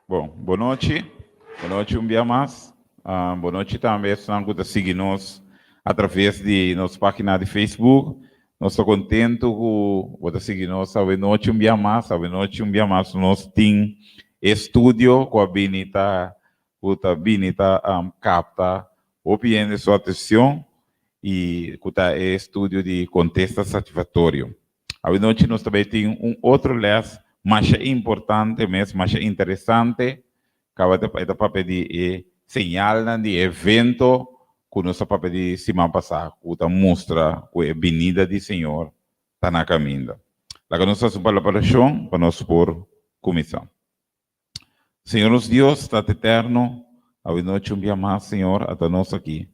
Bon, bon nochi. Bon nochi un bia mas. Bon nochi tambe esnan ku ta sigui nos a traves di nos página di Facebook. Nos ta kontentu ku bo ta sigui nos awe nochi un bia mas. Awe nochi un bia mas nos tin e studio ku a bini ta ku ta bini ta kapta hopi hende su atenshon i ku ta e studio di kontesta satisfaktorio. Awenochi nos ta bay tin un otro les masha importante mes, masha interesante, caba ta e ta papia di e señalnan di e evento cu nos a papia di siman pasa cu ta mustra cu e binida di Señor ta na caminda. Laga nos haci un palabracion pa nos por cuminsa. Señor nos Dios, Tata Eterno, awenochi un bia mas, Señor, ata nos aki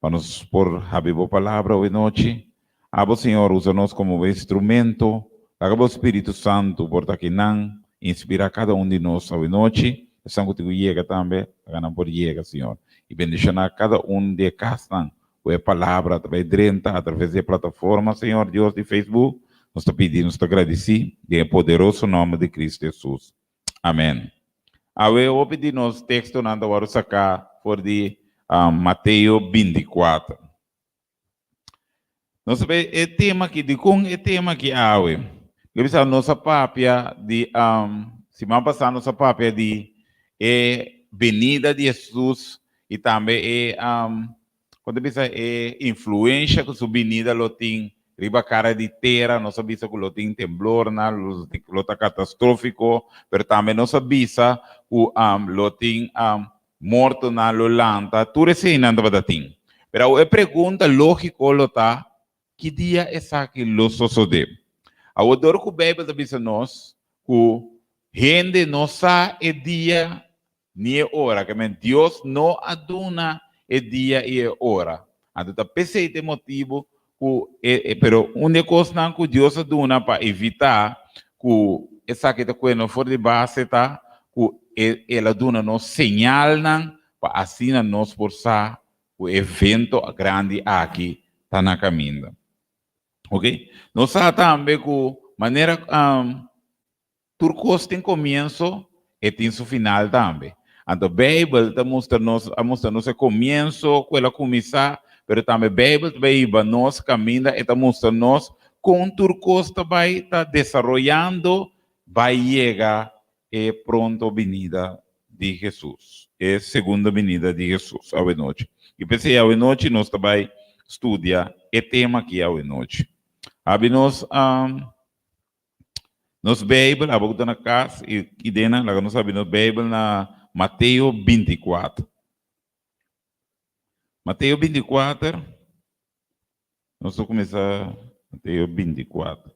pa nos por habi Bo Palabra awenochi. Abo, Señor, usa nos como Bo instrumento. Laga Bo Spiritu Santu por ta akinan, inspira cada un di nos awenochi. Esnan cu tin cu yega tambe, laga nan por yega, Señor, y bendiciona cada un di e casnan cu e Palabra ta bay drenta atraves di e plataforma, Señor Dios, di Facebook. Nos ta pidi, nos ta gradici den e poderoso nomber di Cristo Jesus. Amen. Awe hopi di nos tekstonan ta wòrdu saká for di Mateo bintikuater. Nos ta bay e tema aki, dikon e tema aki awe? Lo bisa nos a papia di siman pasá nos a papia di e benida di Hesus i tambe e Kon ta bisa e influensha ku su binida lo tin riba kara di tera? Nos a bisa ku lo tin temblornan, lo ta katastrófiko, pero tambe nos a bisa ku lo tin mortonan lo lanta, tur eseinan tabata tin. Pero awor e pregunta lógiko lo ta, ki dia esaki lo sosodé? Awor dor ku Beibel ta bisa nos ku hende no sa e dia ni e ora, ke men Dios no a duna e dia i e ora. Anto ta p'esei ta e motibu ku e, pero un di e kosnan ku Dios a duna pa evitá ku esaki ta kue nos for di base ta ku e el a duna nos señalnan pa asina nos por sa ku e evento grandi aki ta na kaminda. Oke, nos sa tambe ku manera Tur kos tin komienso, e tin su final tambe. Anto Beibel ta mustra nos, a mustra nos e komienso ku el a kuminsá, pero tambe Beibel ta bai hiba nos kaminda, e ta mustra nos kon tur kos ta bai ta desaroyando bai yega e pronto binida di Hesus, e segundo binida di Hesus awenochi. I p'esei awenochi nos ta bai studia e tema aki awenochi. Abi nos Nos Beibel, abo ku ta na kas i idenan, laga nos habri nos Beibel na Mateo bintikuater. Mateo bintikuater, nos ta kuminsá Mateo bintikuater.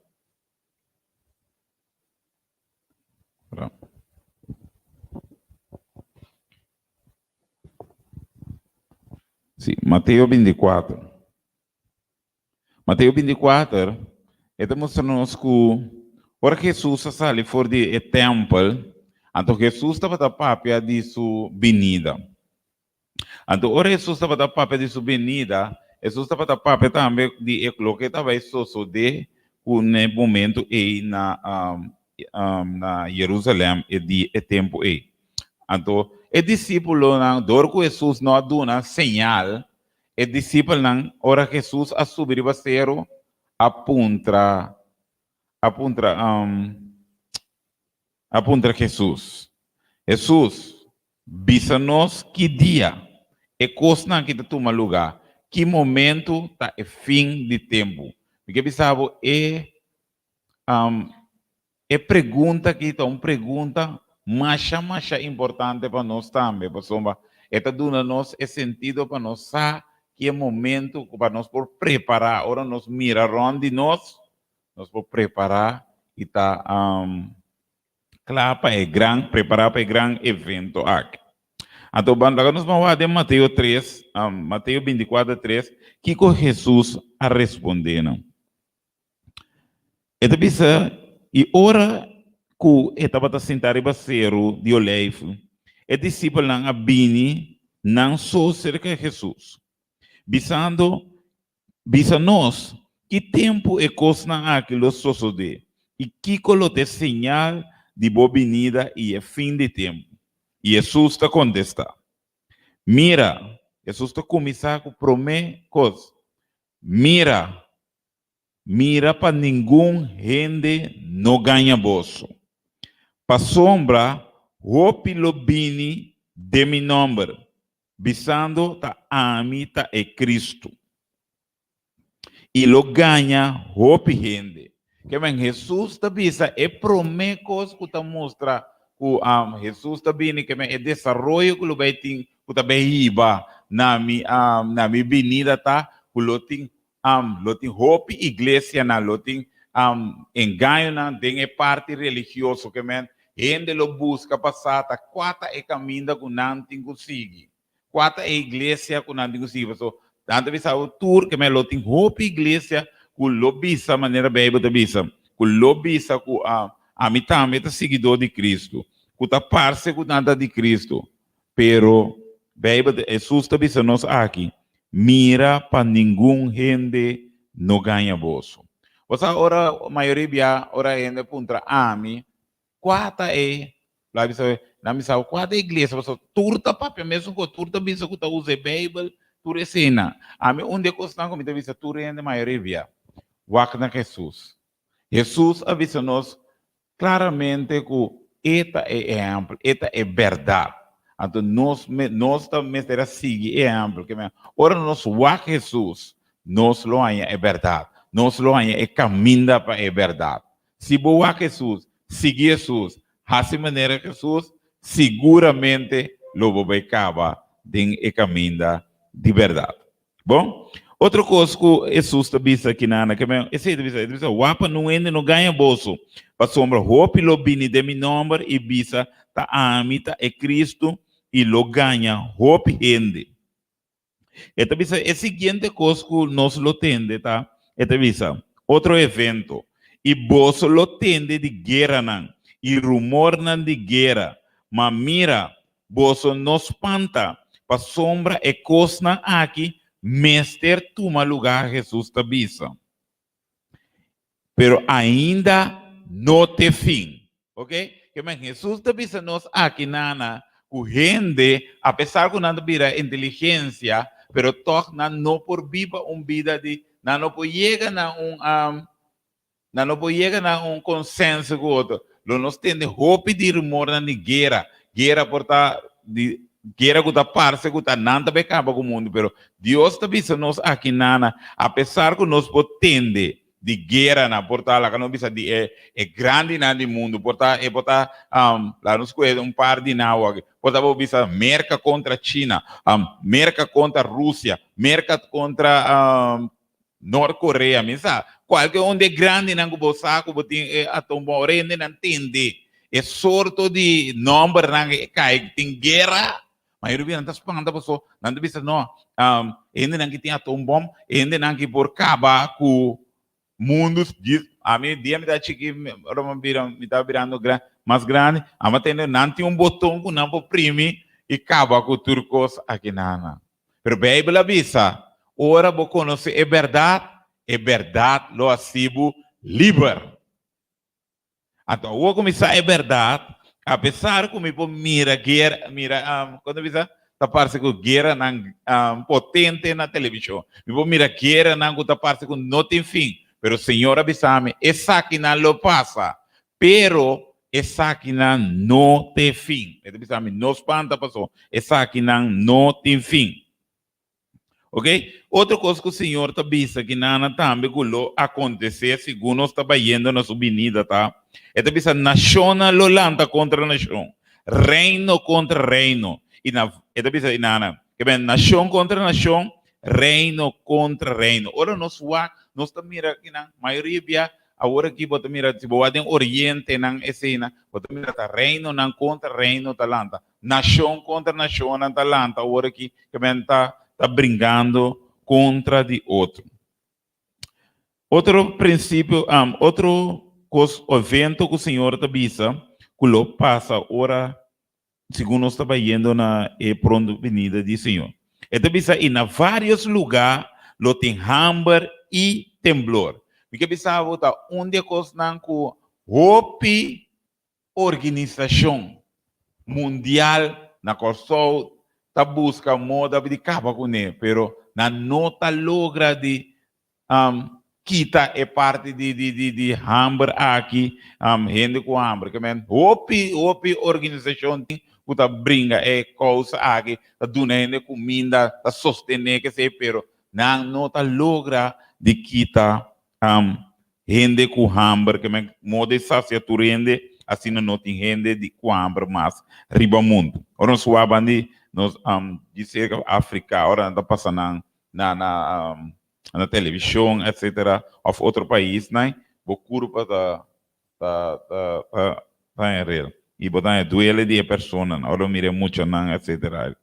Sí, Mateo bintikuater. Mateo bintikuater, e ta mustra nos ku ora Hesus a sali for di e tèmpel, anto Hesus tabata papia di su binida. Anto ora Hesus tabata papia di su binida, Hesus tabata papia tambe di e loke ta bai sosodé ku n'e momentu ei na na Yerusalèm e di e tempu ei. Anto e disípulonan, dor ku Hesus no a duna señal, E disipelnan, ora Hesus a subi riba seru, a puntra, a puntra, a puntra Hesus, Hesus, bisa nos ki dia e kosnan aki ta tuma lugá, ki momentu ta e fin di tempu. Mi ke bisa bo e E pregunta aki ta un pregunta masha masha importante pa nos tambe, pasobra e ta duna nos e sentido pa nos sa ki e momento ku pa nos por prepará. Ora nos mira rònt di nos, nos por prepará i ta kla pa e gran, prepará pa e gran evento aki. Anto ban laga nos ban wak den Mateo tres, Mateo bintikuater tres, kiko Hesus a respondé nan. E ta bisa, I ora ku e tabata sintá riba seru di Oleifu, e disipelnan a bini nan so serka Hesus, bisando, Bisa nos, ki tempu e kosnan aki lo sosodé, i kiko lo ta e señal di bo binida i e fin di tempu? I Hesus ta kontestá, Mira, Hesus ta kuminsá ku promé kos, Mira, mira pa ningun hende no gaña boso. Pasobra hopi lo bini den mi nòmber, bisando ta ami ta e Kristu. I lo gaña hopi hende. Ke men Hesus ta bisa e promé kos ku ta mustra ku Hesus ta bini, ke men e desaroyo ku lo bai tin, ku ta bai hiba na mi na mi binida ta ku lo tin lo tin hopi iglesianan, lo tin engañonan den e parti religioso, ke men hende lo buska pa sa ta kua ta e kaminda ku nan tin ku sigui. Kua ta e iglesia ku nan tin ku sigui? Pasobra nan ta bisa bo tur ke men lo tin hopi iglesia ku lo bisa manera Beibel ta bisa, ku lo bisa ku ami tambe ta siguidó di Kristu, ku ta parse ku nan ta di Kristu. Pero Beibel ta, Hesus ta bisa nos aki, Mira pa ningun hende no gaña boso. Bo sa ora mayoria bia ora hende puntra ami, Kua ta e, lo a bisa, nan bisa, kua ta e iglesia? Pasobra tur ta papia mesun kos, tur ta bisa ku ta usa e Beibel, tur esei-nan. Ami un di e kosnan ku mi ta bisa tur hende mayoria bia, wak na Hesus. Hesus a bisa nos klaramente ku e ta e ehèmpel, e ta e bèrdat. Anto nos nos ta mester a sigui e ehèmpel. Ke men, ora nos wak Hesus, nos lo haña e bèrdat, nos lo haña e kaminda pa e bèrdat. Si bo wak Hesus, sigui Hesus, hasi manera Hesus, siguramente lo bo bai kaba den e kaminda di bèrdat. Bon, otro kos ku Hesus ta bisa kinan, ke men, esei ta bisa, e ta bisa, Wak pa nun hende no gaña boso, pasobra hopi lo bini den mi nòmber i bisa, Ta ami ta e Kristu, i lo gaña hopi hende. E ta bisa e siguiente kos ku nos lo tende ta, e ta bisa, otro evento, i boso lo tende di gueranan i rumornan di guera, ma mira, boso no spanta, pasobra e kosnan aki mester tuma lugá, Hesus ta bisa. Pero ainda no t'e fin. Ok? Ke men Hesus ta bisa nos aki nana ku hende, apesar ku nan ta bira inteligensia, pero tòg nan no por biba un bida di, nan no por yega na un, nan no por yega na un konsenso ku otro. Lo nos tende hopi di rumornan di guera. Guera por ta di guera ku ta parse ku ta nan ta bai kaba ku mundu, pero Dios ta bisa nos aki nana, apesar ku nos por tende di gueranan, por ta laga nos bisa di e e grandinan di mundu, por ta e por ta laga nos kohe un par di nan awor aki, por ta bo bisa Merka kontra China, Merka kontra Rusia, Merka kontra Nort Korea, mi sa, kualke un di e grandinan ku bo sa ku bo tin e atombom, ora hendenan tende e sorto di nòmbernan e kai tin guera, Mayoria bia nan ta spanta paso nan ta bisa no, hendenan ki tin atombom, hendenan ki por kaba ku mundu. Ami dia mi ta chiki, ora mi bira, mi ta birando gran, mas grandi, ami a tende nan tin un boton ku nan por primi i kaba ku tur kos aki nan. Pero Beibel a bisa, ora bo konosé e bèrdat, e bèrdat lo hasi bo liber. Anto awor ku mi sa e bèrdat, apesar ku mi por mira guera, mira, kon ta bisa? Ta parse ku gueranan potente na televishon. Mi por mira gueranan ku ta parse ku no tin fin. Pero Señor a bisa mi, esakinan lo pasa, pero esakinan no t'e fin. E ta bisa mi, no spanta paso esakinan no tin fin. Ok, otro kos ku Señor ta bisa ki nana tambe ku lo akontesé segun nos ta bayendo na su binida ta, e ta bisa nashonnan lo lanta kontra nashon, reino kontra reino, i na e ta bisa i nana, ke ben nashon kontra nashon, reino kontra reino. Ora nos wak, nos ta mira kinan mayoria bia Awor aki bo ta mira, si bo wak den orientenan eseinan, bo ta mira ta reinonan kontra reino ta lanta, nashon kontra nashonnan ta lanta awor aki, ke men ta ta bringando kontra di otro. Otro prinsipio, otro kos, evento ku Señor ta bisa ku lo pasa ora segun nos ta bayendo na e pronto binida di Señor. E ta bisa, i na vários lugá lo tin hamber i temblor. Mi ke bisa bo ta un di e kosnan ku hopi organisashon. mundial na Kòrsou ta buska moda di kaba kuné, pero nan no ta logra di kita e parti di di di di hamber aki, hende ku hamber. Ke men hopi hopi organisashon tin ku ta bringa e kousa aki, ta duna hende kuminda, ta sostené kesei, pero nan no ta logra di kita hende ku hamber. Ke men moda di sasia tur hende, asina no tin hende di ku hamber mas riba mundu. Ora nos wak bandi nos di serka Afrika, ora nan ta pasa nan na na na televishon etcetera of otro paisnan bo kurpa ta ta ta ta ta enreda y bo ta duele di e personanan ora bo mira e muchanan etcetera.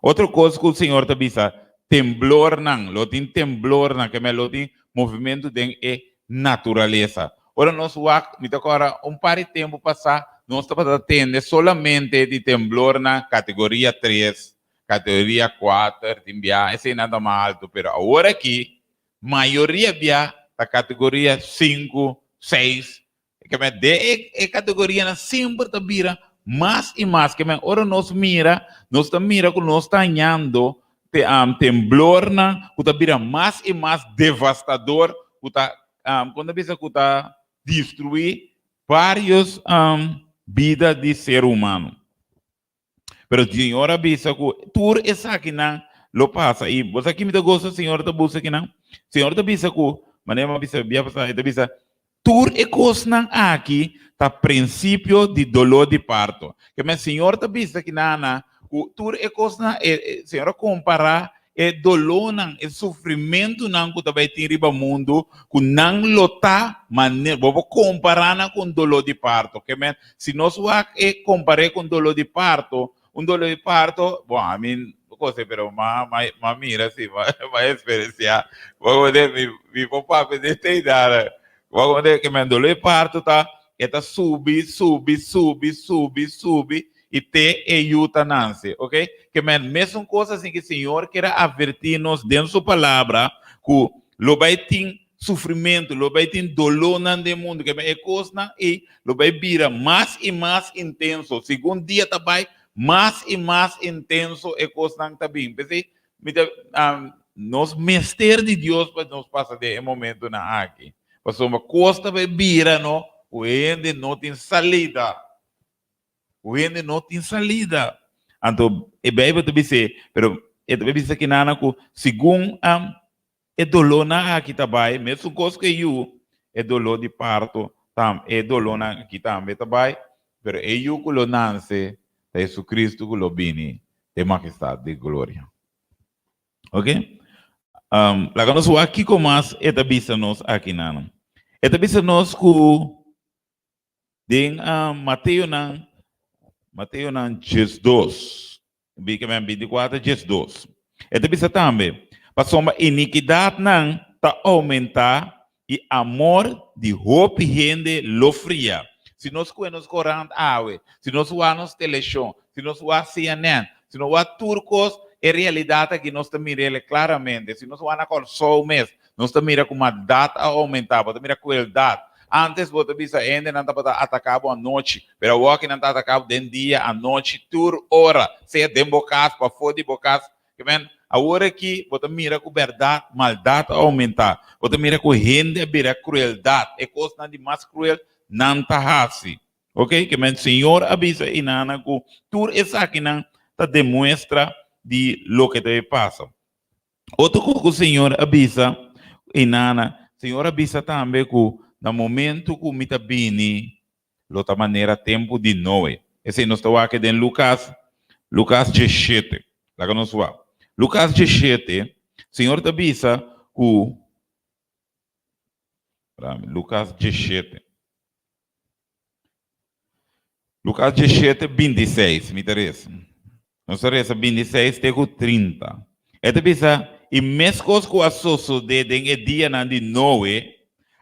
Otro kos ku Señor ta bisa temblornan lo tin temblornan ke men lo tin movimentu den e naturalesa. Ora nos wak mi ta kòrda un par di tempu pasá nos tabata tende solamente di temblornan kategoria tres Categoria kuater tin bia eseinan ta mas alto pero awor aki mayoria bia ta categoria sinku, seis. Ke men den e e categorianan semper ta bira mas y mas. Ke men ora nos mira nos ta mira ku nos ta hañando te temblornan ku ta bira mas y mas devastador ku ta kon ta bisa ku ta destrui varios bida di ser humano. Pero Señor a bisa ku tur esakinan lo pasa. I bo sa ki mi ta gosa Señor ta busa kinan? Señor ta bisa ku, manera mi a bisa bia pasá, e ta bisa, tur e kosnan aki ta prinsipio di doló di parto. Ke men Señor ta bisa kinana ku tur e kosnan, e Señor a kompará e dolónan, e sufrimentunan ku ta bai tin riba mundu, ku nan lo ta manera, bo por kompará nan ku un doló di parto. Ke men, si nos wak e kompar'é ku un doló di parto, un doló di parto, bon, ami no kose, pero m'a m'a mira si, m'a eksperensiá, bo komo mi mi por papia di e edat, bo komo ke men doló di parto ta, e ta subi, subi, subi, subi, subi, i te e yu ta nanse. Ok? Ke men mesun kos asin ke Señor kier a avertí nos den Su Palabra ku lo bai tin sufrimentu, lo bai tin dolónan den mundu. Ke men e kosnan ei lo bai bira mas i mas intenso. Segun dia ta bai, mas i mas intenso e kosnan ta bin. P'esei mi ta nos mester di Dios pa nos pasa den e momentunan aki. Pasobra kos ta bai bira no ku hende no tin salida. Ku hende no tin salida. Anto e Bijbel ta bis'é, pero e ta bisa kinana ku segun e dolónan aki ta bai, mesun kos ku e yu, e doló di parto tam, e dolónan aki tambe ta bai, pero e yu ku lo nanse ta Jesucristo ku lo bini den majestad di gloria. Ok? Laga nos wak kiko mas e ta bisa nos akinan. E ta bisa nos ku Den Mateonan, Mateonan 12, bi ke men 24, 12. E ta bisa tambe, pasobra inikidatnan ta oumentá i amor di hopi hende lo fria. Si nos kue nos korant awe, si nos wak nos teleshon, si nos wak CNN, si nos wak tur kos, e realidat aki nos ta mir'el klaramente. Si nos wak na Kòrsou mes, Nos ta mira ku maldat a oumentá, bo ta mira krueldat. Ántes bo ta bisa hendenan tabata ataká bo anochi, pero awor aki nan ta ataká bo den dia, anochi, tur ora, sea den bo kas, pafó di bo kas. Ke men, awor aki bo ta mira ku bèrdat maldat a oumentá. Bo ta mira ku hende a bira krueldat, e kosnan di mas kruel nan ta hasi. Oke, ke men Señor a bisa einanan ku tur esakinan ta demuestra di loke ta bai pasa. Otro kos ku Señor a bisa einana, Señor a bisa tambe ku na momento ku mi ta bini lo ta manera tempu di Noe. Esei nos ta wak den Lukas, Lukas 17. Laga nos wak. Lukas 17, Señor ta bisa ku, Lukas 17. Lukas 17, 26, mi ta resa. Nos ta resa 26 te ku 30. E ta bisa, I meskos ku a sosodé den e dianan di Noe,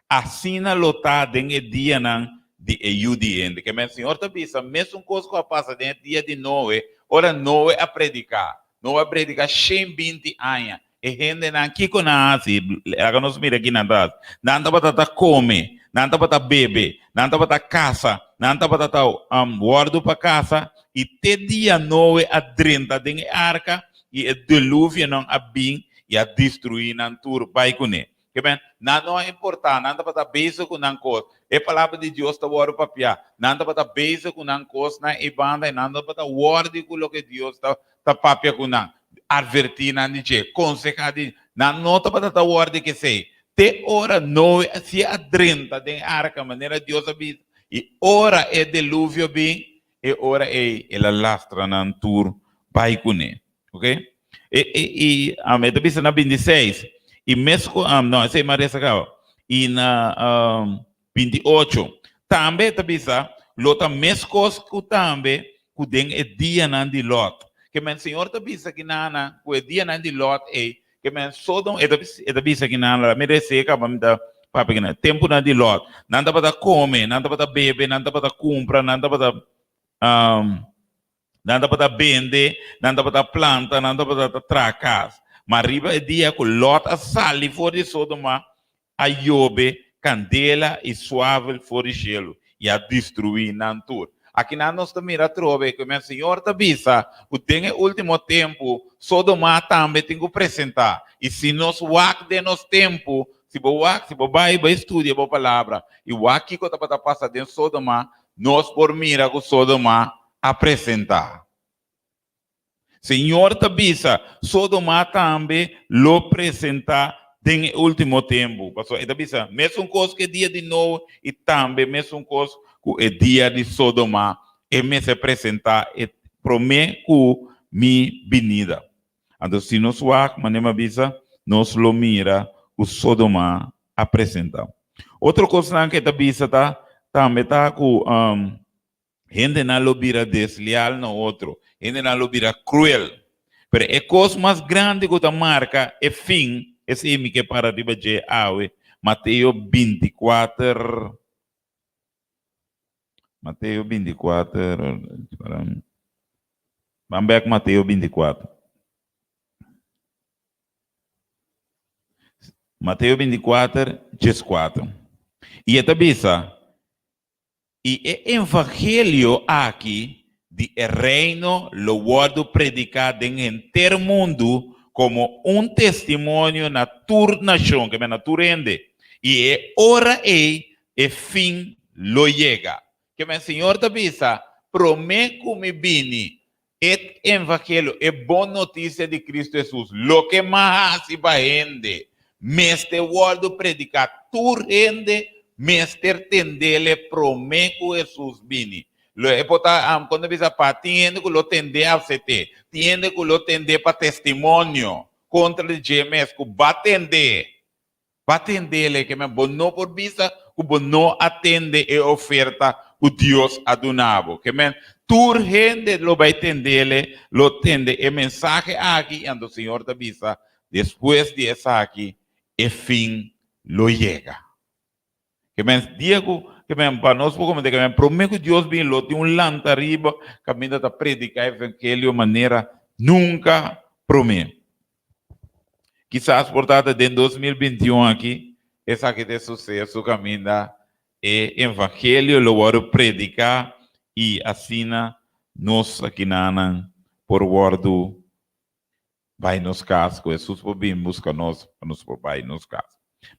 asina lo ta den e dianan di e Yu di hende. Ke men Señor ta bisa, mesun kos ku a pasa den e dia di Noe, ora Noe a prediká. Noe a prediká 120 aña. E hendenan, kiko nan a hasi? Laga nos mira ki nan ta hasi. Nan tabata ta kome, nan tabata bebe, nan tabata kasa, Nan tabata ta wòrdu pa kasa i te dia Noe a drenta den e arka i e deluvionan a bin i a destruí nan tur bai kuné. Ke men, nan no a importá, nan tabata bezig ku nan kos. E palabra di Dios ta wòrdu papiá. Nan tabata bezig ku nan kosnan ei banda i nan tabata wòrdi ku loke Dios ta ta papia ku nan, atvertí nan di dje, konsehá di nan no tabata ta wòrdi ku esei. Te ora Noe si a drenta den e arka manera Dios a bisa, i ora e deluvio bin, e ora ei el a lastra nan tur bai kuné. Ok? E, e, i um, e ta bisa na 26, i mes ku, um, no, esei Maria sa kaba. I na um, 28, tambe e ta bisa, lo ta meskos ku tambe ku den e dianan di Lot. Ke men Señor ta bisa ki nana ku e dianan di Lot ei, ke men Sodom, e ta, e ta bisa ki nana, mi resé kaba mi ta papia ki nana, tempunan di Lot, nan tabata kome, nan tabata bebe, nan tabata kumpra, nan tabata um, Nan tabata bende, nan tabata planta, nan tabata ta traha kas. Ma riba e dia ku Lòt a sali for di Sodoma, a yobe kandela i suavel for di shelu i a destruí nan tur. Akinan nos ta mira atrobe ku e Señor ta bisa ku den e último tempu Sodoma tambe tin ku presentá. I si nos wak den nos tempu, si bo wak, si bo bai bai studia bo palabra i wak kiko tabata pasa den Sodoma, nos por mira ku Sodoma a presentá. Señor ta bisa, Sodoma tambe lo presentá den e último tempu. Pasobra e ta bisa, mesun kos ku e dia di Noe i tambe mesun kos ku e dia di Sodoma, e mester presentá e promé ku mi binida. Anto si nos wak, manera mi a bisa, nos lo mira ku Sodoma a presentá. Otro kosnan ku e ta bisa ta tambe ta ku Hendenan lo bira desleal na otro, hendenan lo bira cruel. Pero e cos mas grandi cu ta marca e fin, esey mi ke para riba dje awe, Mateo 24, Mateo 24, ban bek Mateo 24. Mateo 24, 14. Y e ta bisa, I e evangelio aki di e reino lo wòrdu prediká den henter mundu komo un testimonio na tur nashon, ke men na tur hende, i e ora ei e fin lo yega. Ke men Señor ta bisa, Promé ku mi bini, E evangelio, e bon notisia di Cristo Hesus, loke m'a hasi pa hende, mester wòrdu prediká. Tur hende mester tendele promé ku Hesus bini. Lo e por ta, kon ta bisa, pa tin hende ku lo tend'é apset'é, tin hende ku lo tend'é pa testimonio kontra di dje mes ku ba tend'é. Ba tendele ke men bo no por bisa ku bo no a tende e oferta ku Dios a duna bo. Ke men tur hende lo bai tendele, lo tende e mensahe aki i anto Señor ta bisa despues di esaki e fin lo yega. Ke men dia ku ke men pa nos por komprende ke men prome ku Dios bin lo tin un lanta riba kaminda ta prediká evangelio manera nunka prome. Kisas por ta den 2021 aki esaki ta e suseso kaminda e evangelio lo wòrdu prediká i asina nos akinanan por wòrdu bai nos kas, ku Hesus por bin buska nos pa nos por bai nos kas.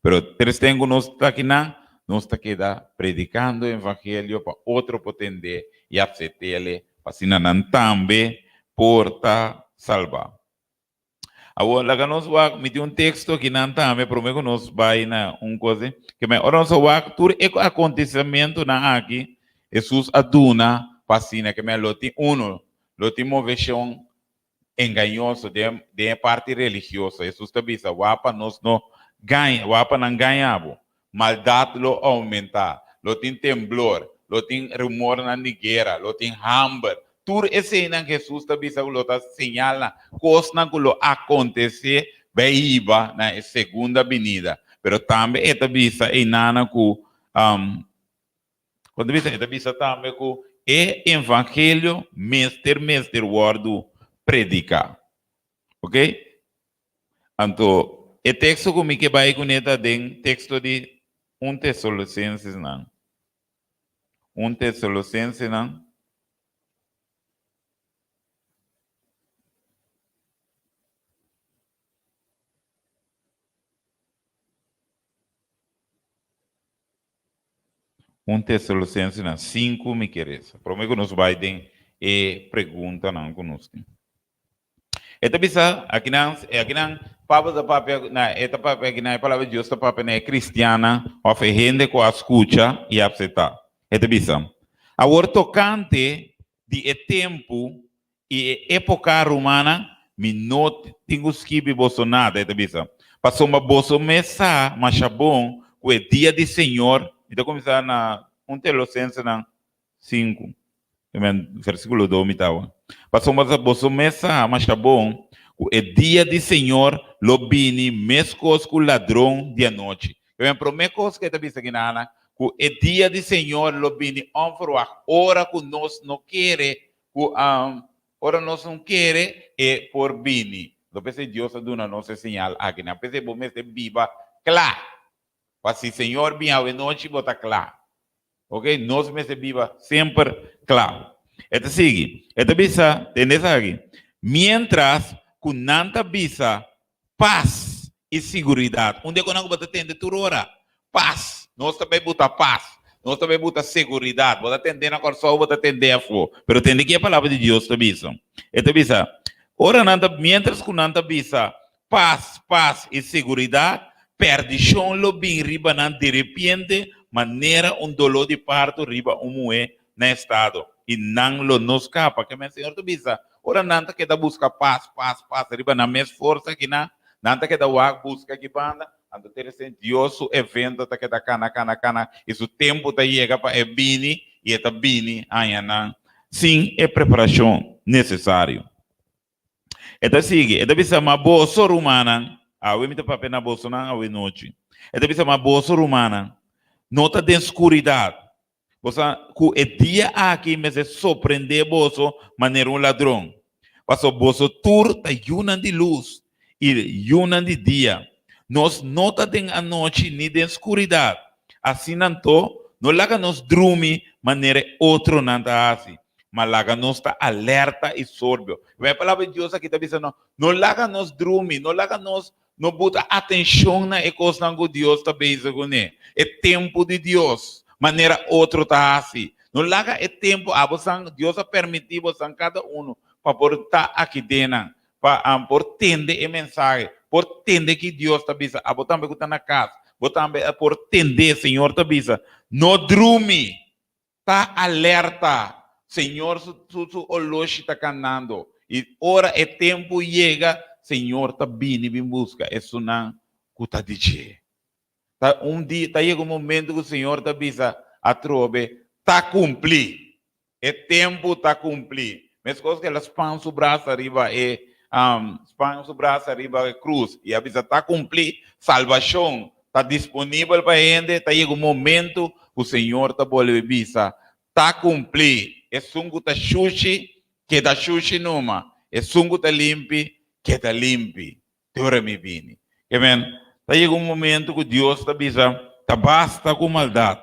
Pero tres ten ku nos ta akinan, nos ta keda predikando e evangelio pa otro por tend'é i apset'el, pa asina nan tambe por ta salbá. Awor, laga nos wak, mi tin un teksto akinan tambe promé ku nos bai na un kos, ke men ora nos a wak tur e akontesimentunan aki, Hesus a duna pa asina ke men lo tin uno, lo tin moveshon engañoso den den e parti religioso. Hesus ta bisa, Wak pa nos no gaña, wak pa nan gaña bo. Maldat lo oumentá, lo tin temblor, lo tin rumornan di guera, lo tin hamber. Tur eseinan Hesus ta bisa ku lo ta señalnan, kosnan ku lo akontesé bai hiba na e segunda binida. Pero tambe e ta bisa einanan ku Kon ta bisa? E ta bisa tambe ku e evangelio mester mester wòrdu prediká. Ok? Anto, e teksto ku mi ke bai kuné ta den teksto di 1 Tesalonicenses nan. Un Tesalosensenan. Un Tesalosensenan 5 mi ke resa. Prome ku nos bai den e preguntanan ku nos tin. E ta bisa akinan, akinan Pablo ta papia na e ta papia akinan e palabra di Dios ta papia na e kristiannan òf e hende ku a skucha i a apseptá. E ta bisa, Awor tokante di e tempu i e époka, rumannan, mi no tin ku skibi boso nada, e ta bisa, pasobra boso mes sa masha bon ku e dia di Señor, mi ta kuminsá na un Teolosensenan 5, versíkulo 2 mi tawa, pasobra boso mes sa masha bon ku e dia di Señor lo bini meskos ku ladron di anochi. E promé kos ku e ta bisa kinan, ku e dia di Señor lo bini ònferwagt, ora ku nos no kere ku ora nos no kere e por bini. Lo p'esei Dios a duna nos e señal aki. Nan p'esei bo mester biba kla. Pa si Señor bin awenochi bo ta kla. Ok, nos mester biba semper kla. E ta sigui, e ta bisa, tende esaki, Miéntras ku nan ta bisa pas i siguridat. Un di e konan ku bo ta tende tur ora, pas. Nos ta bai buta pas. Nos ta bai buta seguridat. Bo ta tende na Kòrsou, bo ta tende afó. Pero tende ki e palabra di Dios ta bisa. E ta bisa, ora nan ta, miéntras ku nan ta bisa pas, pas i seguridat, pèrdishon lo bin riba nan direpiente manera un doló di parto riba un muhé na estado, i nan lo no skapa. Ke men Señor ta bisa, ora nan ta keda buska pas, pas, pas riba nan mes forsa kinan, nan ta keda wak buska ki banda, anto te resen Dios su evento ta keda kana, kana, kana, i su tempu ta yega pa e bini, i e ta bini haña nan sin e preparashon nesesario. E ta sigui, e ta bisa, Ma boso, rumannan, awe mi ta papia na bosonan awe nochi. E ta bisa, Ma boso, rumannan, no ta den skuridat. Boso ku e dia aki mester sorprendé boso manera un ladron. Pasobra boso tur ta yunan di lus i yunan di dia. Nos no ta den anochi ni den skuridat. Asina anto, no laga nos drumi manera e otronan ta hasi, ma laga nos ta alerta i sorbio. E palabra di Dios aki ta bisa no, no laga nos drumi, no laga nos no buta atenshon na e kosnan ku Dios ta bezig kuné, e tempu di Dios, manera otro ta hasi. No laga e tempu, abo san, Dios a permití bosan kada unu pa por ta aki den nan, pa por tende e mensahe, por tende ki Dios ta bisa. Abo tambe ku ta na kas, bo tambe por tende, Señor ta bisa, no drumi, Ta alerta! Señor su su oloshi ta kanando, i ora e tempu yega, Señor ta bini bin buska esunnan ku ta di dje. Ta un dia, ta yega un momento ku Señor ta bisa atrobe, Ta kumplí! E tempu ta kumplí! Meskos ku el a span su brasa riba e span su brasa riba e krus i a bisa, Ta kumplí! Salbashon ta disponibel pa hende, ta yega un momento ku Señor ta bolbe bisa, Ta kumplí! Esun ku ta shushi, keda shushi numa, esun ku ta limpi, keda limpi, te ora mi bini. Amen. Ta yega un momento ku Dios ta bisa, Ta basta ku maldat.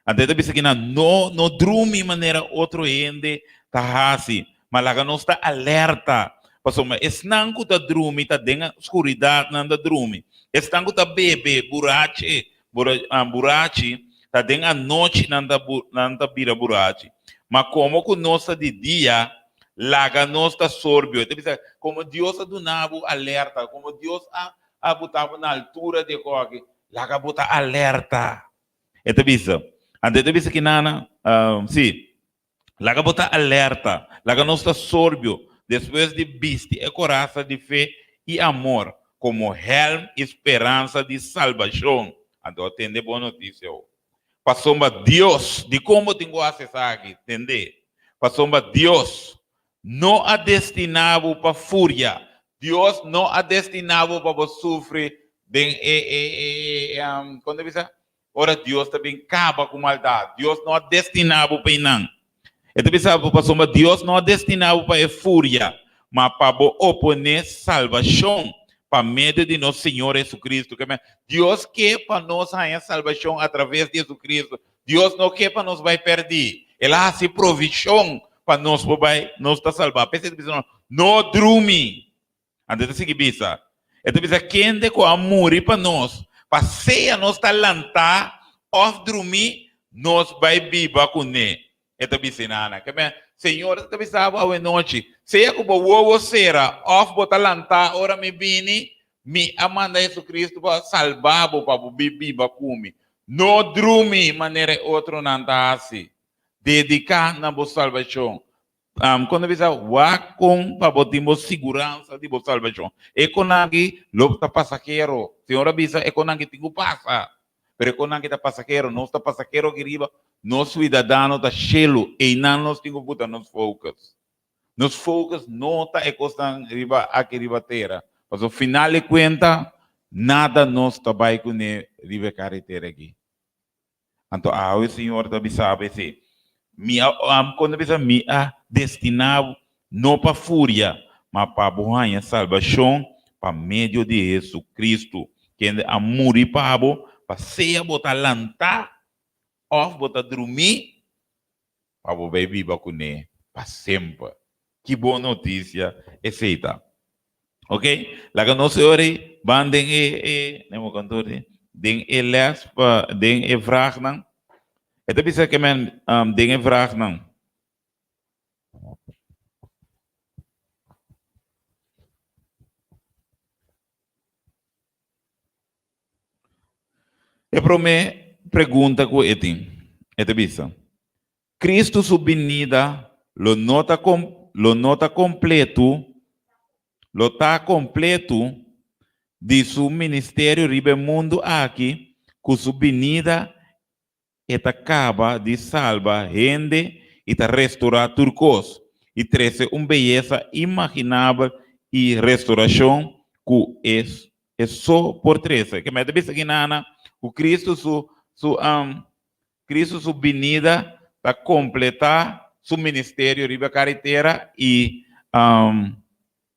Anto e ta bisa kinan, No, no drumi manera otro hende ta hasi, ma laga nos ta alerta, pasobra esnan ku ta drumi ta den skuridat nan ta drumi, esnan ku ta bebe burachi, burachi, ta den anochi nan ta nan ta bira burachi. Ma komo ku nos ta di dia, laga nos ta sorbio. E ta bisa, komo Dios a duna bo alerta, komo Dios a a buta bo na altura di e kos aki, laga bo ta alerta. E ta bisa. Anto e ta bisa kinana, si. Laga bo ta alerta, laga nos ta sorbio despues di bisti e korasa di fe i amor komo hèlm i speransa di salbashon. Anto a tende bon notisia awo. Pasobra Dios, dikon bo tin ku hasi esaki? Tende, pasobra Dios no a destiná bo pa furia, Dios no a destiná bo pa bo sufri den e, e, e, e, kon ta bisa? Ora Dios ta bin kaba ku maldat, Dios no a destiná bo pa einan. E ta bisa bo pasobra Dios no a destiná bo pa e furia, ma pa bo oponé salbashon pa medio di nos Señor Jesucristo. Ke men, Dios ke pa nos haña salbashon atraves di Jesucristo. Dios no ke pa nos bai pèrdí. El a hasi provishon pa nos por bai, nos ta salbá. P'esei ta bisa nos, No drumi. Anto e ta sigui bisa, e ta bisa, Kende ku a muri pa nos, pa sea nos ta lantá òf drumí, nos bai biba kuné. E ta bisa inana. Ke men, Señor ta bisa bo awenochi, sea ku bo wowo sera òf bo ta lantá ora mi bini, mi a manda Jesucristo pa salba bo pa bo bin biba ku mi. No drumi manera e otronan ta hasi. Dediká na bo salbashon. Kon ta bisa, Wak kon pa bo tin bo siguransa di bo salbashon. E konan aki lo ta pasahero. Señor a bisa e konan aki tin ku pasa. Pero e konan aki ta pasahero. Nos ta pasahero aki riba. Nos suidadano ta shelu. Einan nos tin ku buta nos focus. Nos focus no ta e kosnan riba aki riba tera. Pasobra final di kuenta nada nos ta bai kuné riba e karetera aki. Anto awe Señor ta bisa bo esei, Mi a, kon ta bisa, mi a destiná bo no pa furia, ma pa bo haña salbashon pa medio di Jesucristo, kende a muri pa bo, pa sea bo ta lantá òf bo ta drumí, pa bo bai biba kuné pa semper. Ki bon notisia esei ta! Ok, laga nos e ora ei ban den e e nemo kantoor di den e les pa den e vraagnan. E ta bisa ke men den e vraagnan. E promé pregunta ku e tin, e ta bisa, Cristo su binida lo no ta lo no ta completo lo ta completo di su ministerio riba e mundu aki cu su binida e ta caba di salba hende y ta restora tur cos y trece un beyesa imaginabel y restoracion cu e e so por trece. Ke mester bisa aki nana cu Cristo su su Cristo su binida ta completá su ministerio riba cara tera y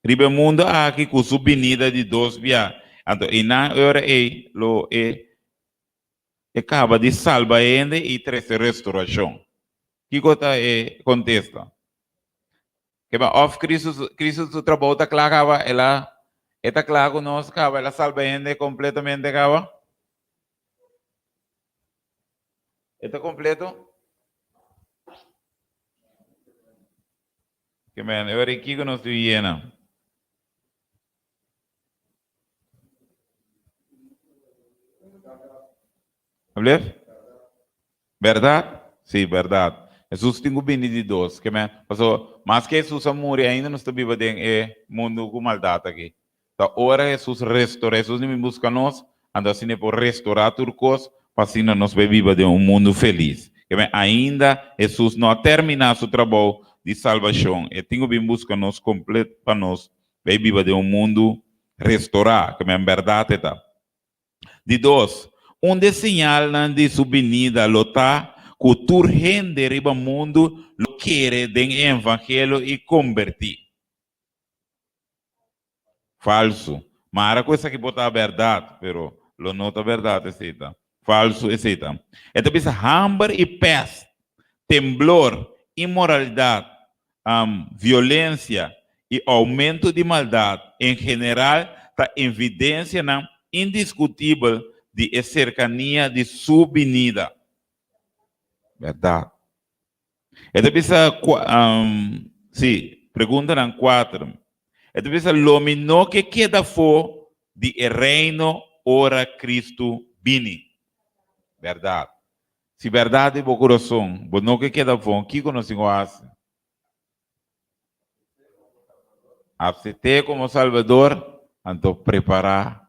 riba e mundo aki cu su binida di dos bia. Anto einan e ora ei lo e e caba di salba hende y trece restoracion. Kico ta e contesta? Keba of Cristo su Cristo su trabou ta cla caba? El a e ta cla cu nos caba? El a salba hende completamente caba? E ta completo? Ke men, e ora ei kiko nos tin yena? Ablief? Berdad? Sí, berdad. Hesus tin ku bini di dos. Ke men, paso maske Hesus a muri ainda nos ta biba den e mundu ku maldat aki. Ta ora Hesus restorá, Hesus ni bin buska nos, anto asina e por restorá tur kos pa asina nos bai biba den un mundu felis. Ke men, ainda Hesus no a terminá su trabou di salbashon. E tin ku bin buska nos komplet pa nos bai biba den un mundu restorá. Ke men, bèrdat e ta. Di dos, un di e señalnan di su binida lo ta ku tur hende riba mundu lo kere den e evangelio i kombertí. Falsu. Mara ku esaki por ta bèrdat, pero lo no ta bèrdat esei ta. Falsu esei ta. E ta bisa hamber i pèst, temblor, inmoralidat, violensia i oumento di maldat en general ta evidensianan indiskutibel di e serkania di su binida. Bèrdat. E ta bisa, sí, preguntanan kuater. E ta bisa, Lo mi no ke keda afó di e Reino ora Kristu bini. Bèrdat. Si bèrdat di bo kurason bo no ke keda afó, kiko nos tin ku hasi? Apsept'é komo Salbador, anto prepará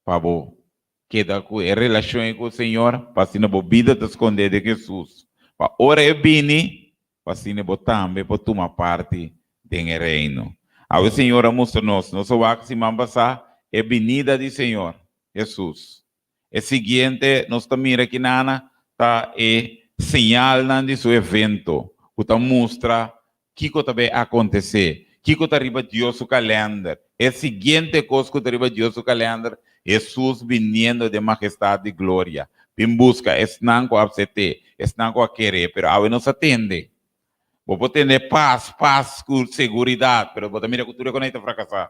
pa bo keda ku e relashon ei ku Señor, pa asina bo bida ta skondé den Hesus, pa ora E bini, pa asina bo tambe por tuma parti den e Reino. Awe Señor a mustra nos, nos a wak siman pasá, e binida di Señor Hesus. E siguiente nos ta mira kinana ta e señalnan di su evento ku ta mustra kiko ta bay akontesé, kiko ta riba Dios su kalènder. E siguiente kos ku ta riba Dios su kalènder, Hesus biniendo den mahestat di gloria. bin buska esnan ku a apsept'é, esnan ku a ker'é, pero awe nos a tende. Bo por tende pas, pas ku seguridat, pero bo ta mira ku tur e konai ta frakasá.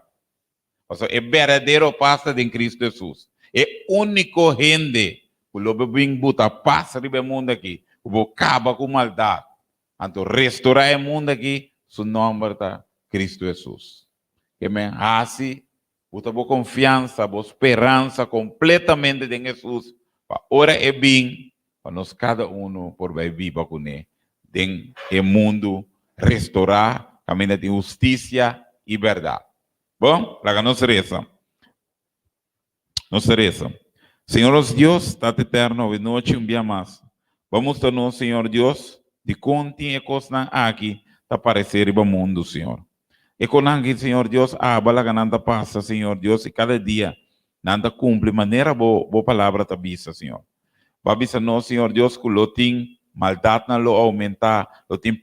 Pasobra e berdadero pas ta den Kristu Hesus. E úniko hende ku lo por bin buta pas riba e mundu aki, ku por kaba ku maldat, anto restorá e mundu aki, su nòmber ta Kristu Hesus. Ke men hasi buta bo konfiansa, bo speransa kompletamente den Hesus, pa ora e bin, pa nos kada unu por bai biba kuné den e mundu restorá kaminda tin hustisia i bèrdat. Bon, laga nos resa. Nos ta resa. Señor nos Dios, Tata Eterno, awe nochi un bia mas, Bo mustra nos, Señor Dios, dikon tin e kosnan aki ta paresé riba mundu, Señor. E konan aki, Señor Dios, aba laga nan ta pasa, Señor Dios, i kada dia nan ta kumpli manera Bo Bo palabra ta bisa, Señor. Bo a bisa nos, Señor Dios, ku lo tin maldatnan lo oumentá, lo tin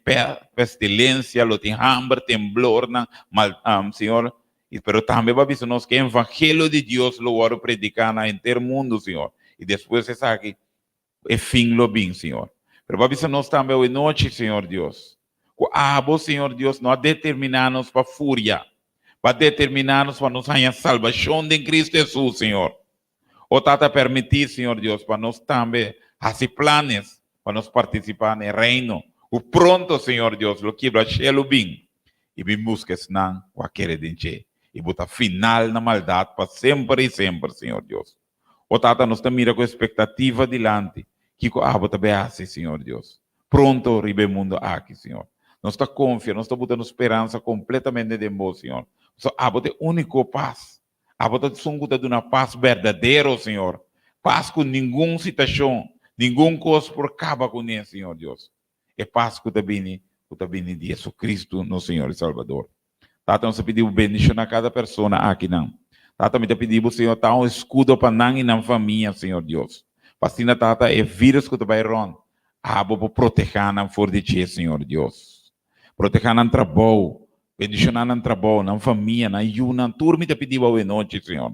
pestilensia, lo tin hamber, temblornan, mal, Señor, i pero tambe Bo a bisa nos ku e evangelio di Dios lo wòrdu prediká na henter mundu, Señor, i despues esaki e fin lo bin, Señor. Pero Bo a bisa nos tambe awe nochi, Señor Dios, ku Abo, Señor Dios, no a determiná nos pa furia, Bo a determiná nos pa nos haña salbashon den Kristu Hesus, Señor. O Tata, permití, Señor Dios, pa nos tambe hasi planes pa nos partisipá na e Reino, ku pronto, Señor Dios, lo kibra shelu bin i bin buska esnan ku a kere den dje, i bo ta final na maldat pa semper i semper, Señor Dios. O Tata, nos ta mira ku espektativa dilanti kiko abo ta bai hasi, Señor Dios, pronto riba e mundu aki, Señor. Nos ta konfia, nos ta buta nos speransa kompletamente den bo, Señor, pasobra abo ta e úniko pas. Abo ta esun ku ta duna pas berdadero, Señor. Pas ku ningun situashon, ningun kos por kaba kuné, Señor Dios. E pas ku ta bini, ku ta bini di Jesucristo, nos Señor i Salbador. Tata, nos ta pidi Bo bendishoná kada persona akinan. Tata, mi ta pidi Bo, Señor, ta un eskudo pa nan i nan famia, Señor Dios. Pa asina, Tata, e virus ku ta bai rònt, Abo por protehá nan for di dje, Señor Dios. Protehá nan trabou, bendishoná nan trabou, nan famia, nan yunan, tur mi ta pidi Bo awe nochi, Señor.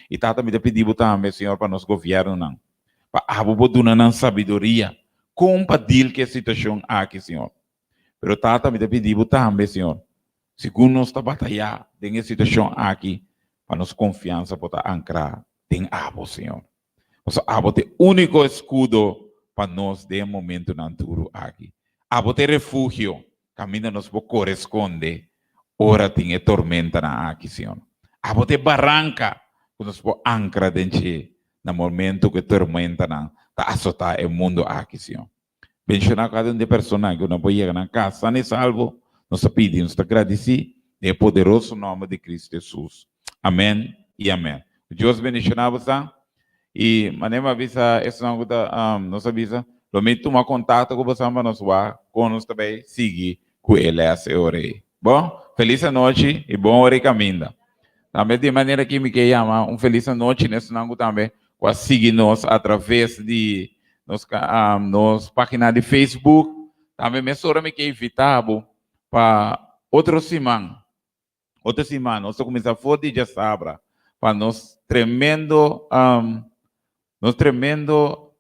I Tata, mi ta pidi Bo tambe, Señor, pa nos gobièrnunan, pa Abo por duna nan sabiduria kon pa dil ku e situashon aki, Señor. Pero Tata, mi ta pidi Bo tambe, Señor, segun nos ta batayá den e situashon aki, pa nos konfiansa por ta ankrá den Abo, Señor. Pasobra Abo ta e úniko eskudo pa nos den e momentunan duru aki. Abo ta e refugio kaminda nos por kore skonde ora tin e tormentanan aki, Señor. Abo ta e baranka ku nos por ankra den dje na momentu ku e tormentanan ta asotá e mundu aki, Señor. Benshoná kada un di e personanan ku no por yega nan kas san i salvo. Nos ta pidi, nos ta gradisí den e poderoso nòmber di Kristu Hesus. Amèn i amèn. Ku Dios bendishoná bosan. I manera mi a bisa esnan ku ta nos a bisa, lo mi tuma kontakto ku bosan pa nos wak kon nos ta bai sigui ku e lès e ora ei. Bon, felis anochi i bon ora i kaminda. Tambe di e manera aki mi ke yama un felis anochi na esnan ku tambe ku a sigui nos atraves di nos nos página di Facebook. Tambe mesora mi ke invitá bo pa otro siman, otro siman nos ta kuminsá for di djasabra pa nos tremendo nos tremendo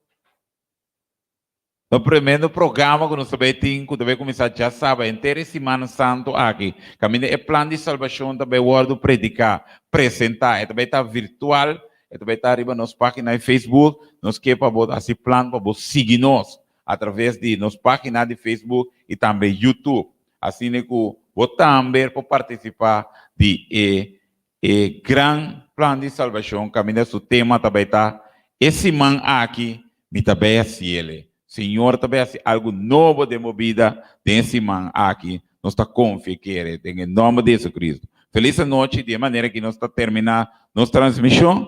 Nos tremendo programa ku nos ta bai tin ku ta bai kuminsá djasabra henter e Simana Santu aki. Kaminda e plan di salbashon ta bai wòrdu prediká, presentá. E ta bai ta virtual, e ta bai ta riba nos página di Facebook. Nos ke pa bo hasi plan pa bo sigui nos atraves di nos página di Facebook i tambe YouTube. Asina ku bo tambe por partisipá di e E gran plan di salbashon kaminda su tema ta bai ta, E siman aki mi ta bai hasi el. Señor ta bai hasi algu nobo den bo bida den e siman aki. Nos ta konfia i kere den e nòmber di Jesucristo. Felis anochi. Di e manera aki nos ta terminá nos transmishon.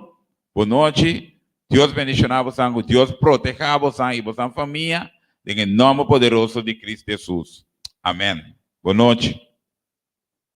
Bon nochi. Dios bendishoná bosan ku Dios protehá bosan i bosan famia den e nòmber poderoso di Cristo Jesus. Amèn. Bon nochi.